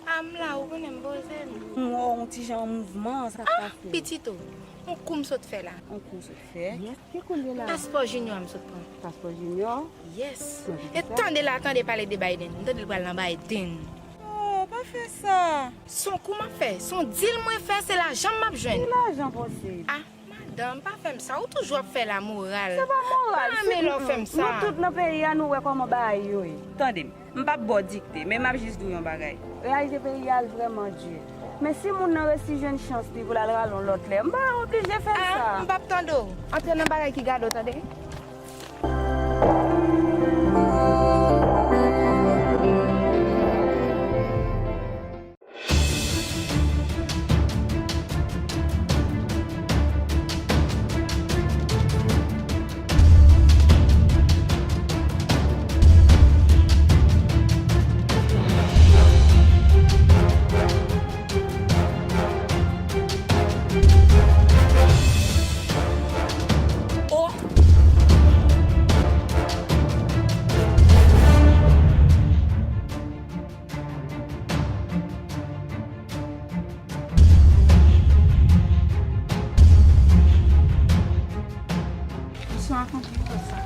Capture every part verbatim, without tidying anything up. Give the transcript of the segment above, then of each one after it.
A, m la, ou konnen m poze m. M wè w yon ti jan an mouvman, sa k pase? Pitito, yon kou m sot fè la. Yon kou w sot fè? Yes, ki kou l ye la? Paspò Junior m sot pran. Paspò Junior? Yes. E tande la, tande pale de Biden. M tande l pral nan Biden. Oh, pa fè sa. Se yon kou m ap fè, se yon deal mwen fè, se lajan m ap jwenn. Ki lajan posib? A, madanm, pa fè m sa, ou toujou ap fè lamoral. Se pa moral, si nou, nou tout nan peyi a, nou wè kòman bagay yo ye. Tande m, m p ap ba w dikte, men m ap jis di w yon bagay. Reyalite peyi a, l vrèman di. Men si moun nan resi jwenn chans li pou l al rale yon lòt lè, m pa oblije fè sa. A, m p ap tande w. Antre nan bagay ki gade w, tande. Misyon akonpli, frè sa.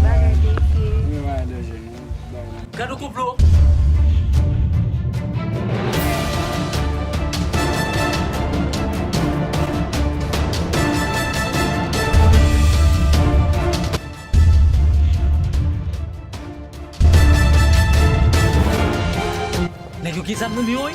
Bagay de ete. Wi, bagay de ete. Gad yon konplo. Nèg yo gen zam nan men yo, wi.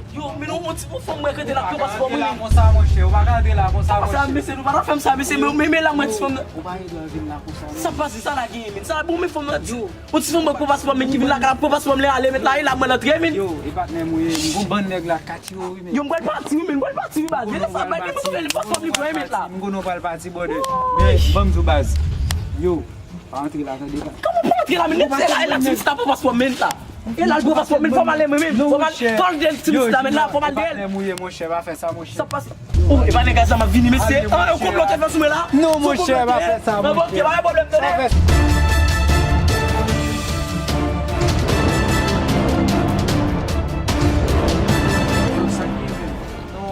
Yo, men nou, yon ti pou fanm mwen k rete la, pou paspò mwen. Ou pa ka antre la konsa, monchè, ou pa ka antre la konsa, monchè. Sa, mesye, nou pa ta fè m sa, mesye, men, men, men la, mwen, ti fanm nan. Ou pa gen dwa vin la konsa, non. Sa pase, sa la genyen, men. Sa bon, men fanm nan di. Yon ti fanm mwen k pran paspò m, men ki vin lakay la, pran paspò m, lè ale, met la, e la, mwen antre, men. Yo, e patnè m ou ye, men gon bann nèg la k atire w, wi, men. Yo, m pral pati, wi, men, m pral pati, wi, baz. Men sa, men, men, men, paspò m, li pran, men la. M konnen w pral pati, brother. Men, ban m di w, baz. Yo. Pa antre la, tande, pa. Kòman pa antre la, men? E la, e la, ti fi sa pran paspò m, men la. E la, l pran paspò m, men fò m ale, mwen menm. Fò m al, fò l de ti fi la, men la, fò m al de l. Patnè m ou ye, monchè, pa fè sa, monchè. Sa pase? Oh, e pa nèg a sa m ap vini, mesye. Ah, yon konplo te fè sou mwen la. Non, monchè, pa fè sa, monchè. Bon, ok, pa gen pwoblèm, tande. Pa fè sa.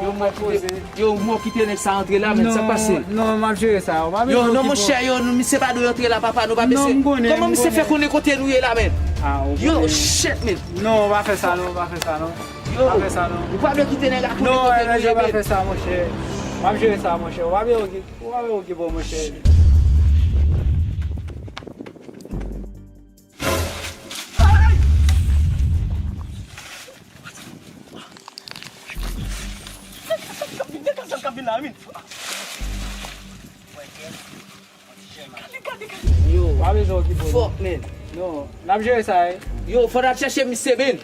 Yo, mwen poze. Yo, mwen kite nèg sa antre la, men, sa k pase? Non, non, m ap jere sa. Yo, non, monchè, yo, nou, misye pa dwe antre la, papa, nou pa mesye. Non, m konnen, m konnen. Kòman misye fè konnen kote nou ye la, men? Ah, ou konnen. Yo, shit, men. Non, ou pa fè sa, non, ou pa fè sa, non. Yo, pa fè sa, non. Ou pa dwe kite nèg la konnen kote nou ye, men. Non, pa fè sa, monchè. M ap jere sa, monchè. Ou pa bezwen okipe, ou pa bezwen okipe, monchè. Yo, pa bezwen okipe w, non. Fuck, man. Non, n ap jere sa, wi. Yo, fò n al chèche misye, man.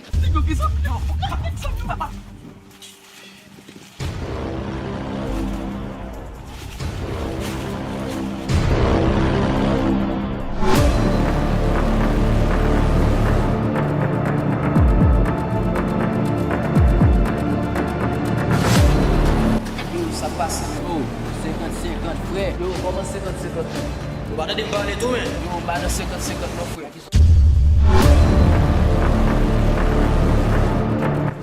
Yo, senkant senkant, frè. Yo, kòman senkant senkant lan? Ou pa tande m pale tou, men. Yo, m pa nan senkant senkant non, frè.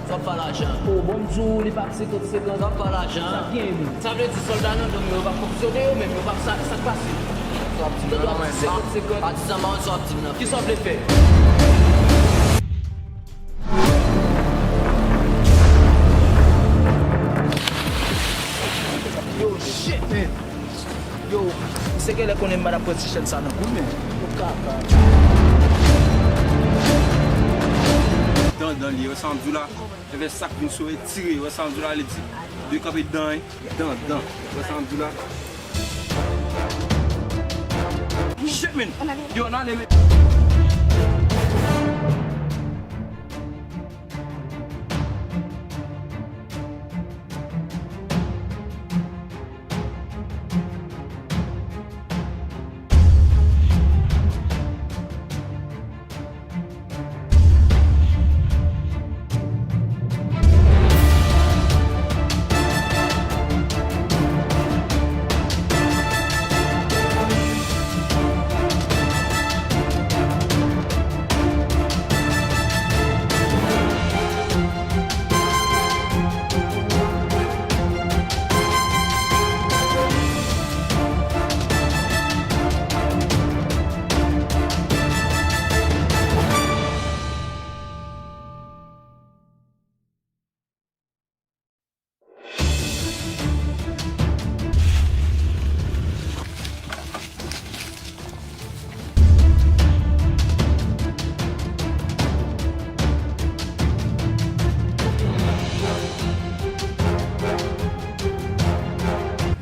Sa w ap fè lajan? O, bon, m di w, li pa senkant senkant. Sa w ap fè lajan? Sa k genyen menm? Sa vle di sòlda nan gang yo, yo p ap fonksyone yo menm, yo p ap sa, sa k pase? Sa w ap di m nan men. Senkant senkant. Patizan mawon, sa w ap di m nan? Kisa w vle fè? Yo, shit, man. Yo, misye genlè konnen m pa t ap pran ti chèn sa nan kou, men. Yo kaka. Dan, dan li, wè sa m di w la? Envès sa k vin sou retire, wè sa m di w la, li di, yo kanpe dan, dan, dan. Wè sa m di w la? Shit, man. Yo, n ale, men.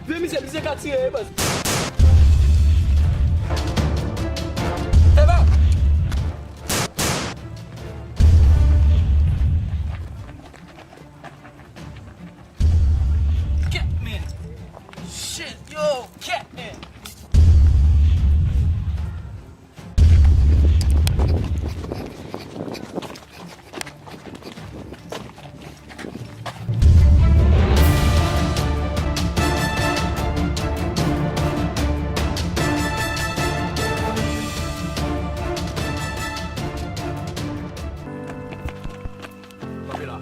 Vye misye, misye ka tire, e baz. Eva! Kèt, men. Shit, yo, kèt, men. Kanpe la.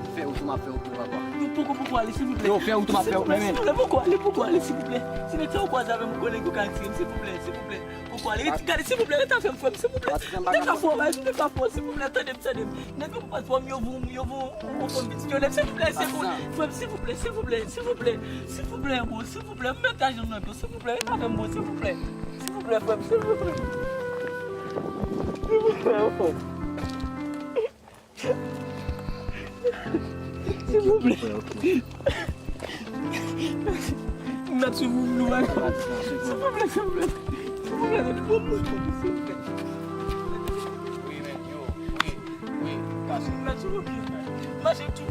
Fè wout ou m ap fè wout mwen, papa. Yo, poko, poko ale, silvouplè. Yo, fè wout ou m ap fè wout mwen, men. Silvouplè, poko ale, poko ale, silvouplè. Si nèg sa yo kwaze avè m, konnen yo ka retire m, silvouplè, silvouplè. Poko ale, ret, gade, silvouplè, ret avè m, frè m, silvouplè. M te ka fè w bagay, m te ka fè w, silvouplè, tande m, tande m. Nèg yo pran fòm, yo voun, yo voun, yo voun pitit yo lè, silvouplè, silvouplè. Frè m, silvouplè, silvouplè, silvouplè. Silvouplè, bro, silvouplè, m mèt ajan nan pye w, silvouplè, ret avè m, bro, silvouplè. Silvouplè, frè m, silvouplè. Silvouplè, frè m. Silvouplè. Mèt sou moun nou, man. Silvouplè, silvouplè. Silvouplè, mèt pou moun, silvouplè. Wi, men, yo, wi, wi, pase. Mèt sou moun, mache tou.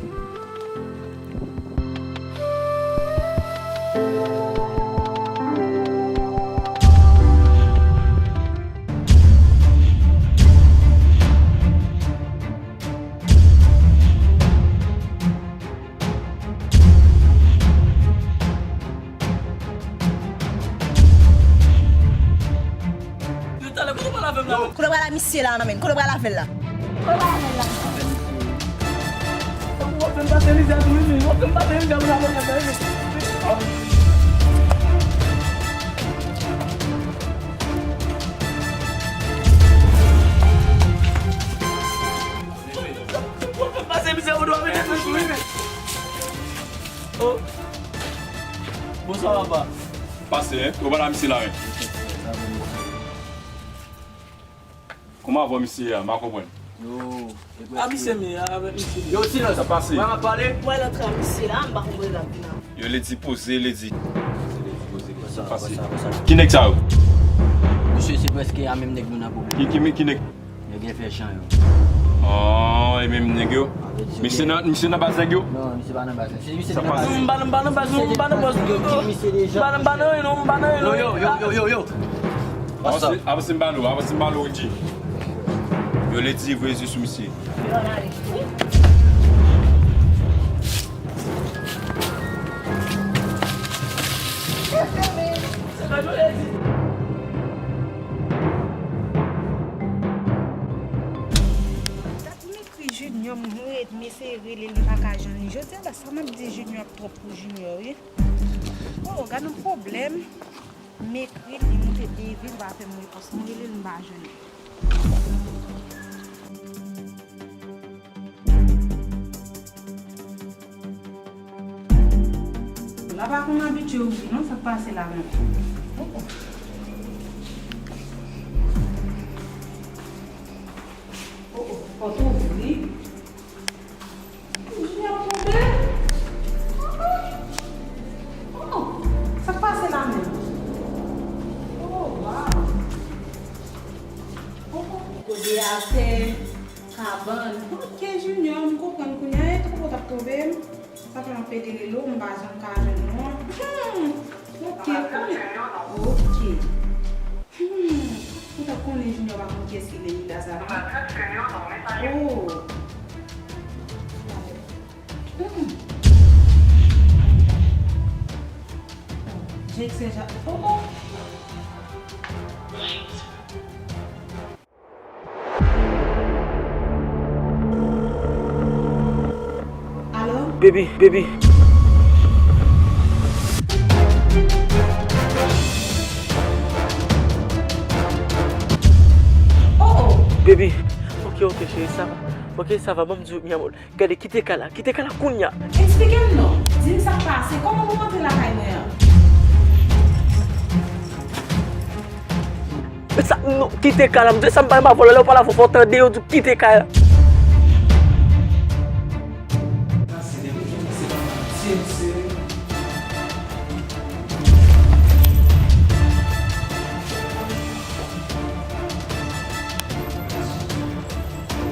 Yo, talè, kote w pral avè m la menm? Kote w pral a misye la, man? Kote w pral avè l la? Kote w pral avè l la? W ap fè m pase mizè tou, wi, men. W ap fè m pase mizè pou n ap fè m, wi, men. W ap fè m pase mizè pou n ap fè m, wi, men. Oh. Bonswa, papa. Pase, hein? Ou pa la, misye la, hein? Kòman avè w, misye a? M pa konprann. Yo, e prèske. A, misye, men, avèk misye. Yo, silans. Sa pase? Mwen ap pale. Mwen antre a misye la, m pa konprann l ap vin a. Yo, Lady poze, Lady. Ki nèg sa yo? Misye se prèske a menm nèg nou nan pwoblèm. Ki, ki, ki nèg? Nèg F H an yo. Oh, e menm nèg yo? Misye nan, misye nan baz nèg yo? Non, misye pa nan baz nèg. Se misye ki nan baz nèg. M pa nan, m pa nan baz nou, m pa nan baz nou. M pa nan, m pa nan, non, m pa nan, non. Yo, yo, yo, yo, yo, yo. Avanse, avanse m ba nou, avanse m ba nou, Richie. Yo, Lady voye zye sou misye. Sa ka jwe, Lady. Ekri Junior, m ret, m eseye rele l, m pa ka jwenn li. Jodi a la, sa m ap di Junior ap twòp pou Junior, wi. Oh, gad yon pwoblèm. M ekri l, li moute leve, l pa fè m repons. M rele l, m pa jwenn li. La pa konn abitye ouvri non, sa k pase la menm. Oh, oh. Oh, oh, pòt ouvri. Junior tonbe. Oh, oh. Oh, oh. Sa k pase la menm? Oh, wow. Oh, oh. Kote atè, kabann. Ok, Junior, m konprann kounye a. E twoupo t ap twouve m. Sa fè m ap pede rele w, m pa janm ka jwenn ou an. Hmm. Ok, kounye. Ok. Hmm, ou ta konnen Junior pa konn kiyès ki Lenita sa, non? Oh. Hmm. Jek se ja. Oh, oh. Alo? Baby, baby. Oh, oh. Baby. Ok, ok, cheri, sa va. Ok, sa va, ban m di w, mi amor. Gade, kite kay la, kite kay la kounye a. Eksplike m non. Di m sa k pase. Kòman pou w antre lakay mwen an? Sa, non, kite kay la. M di sa m pale, m pa vòlò. Lè w pale avè w, fò w tande yo di w kite kay la.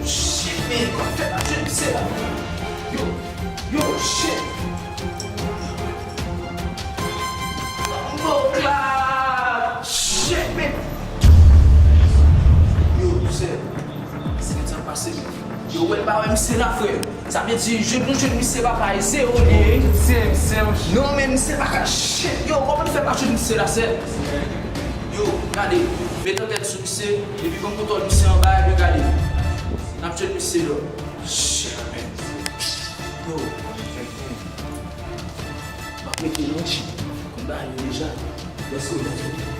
Shit, man, kòman fè pa jwenn misye la? Yo, yo, shit. Bòklad! Shit, man! Yo, se, se sa k pase, man. Yo, wè, m pa wè misye la, frè. Sa vle di, jwenn nou jwenn misye pa ka e zewo li ye. Non, men misye pa ka, shit, yo, kòman n fè pa jwenn misye la, sè? Yo, gade, met antèn sou misye, epi ban m kontwòl misye anba, epi gade. N ap jwenn misye la. Shit, man. Yo, m ap mete yon chip. Konn bagay yo deja. Let's go, let's go.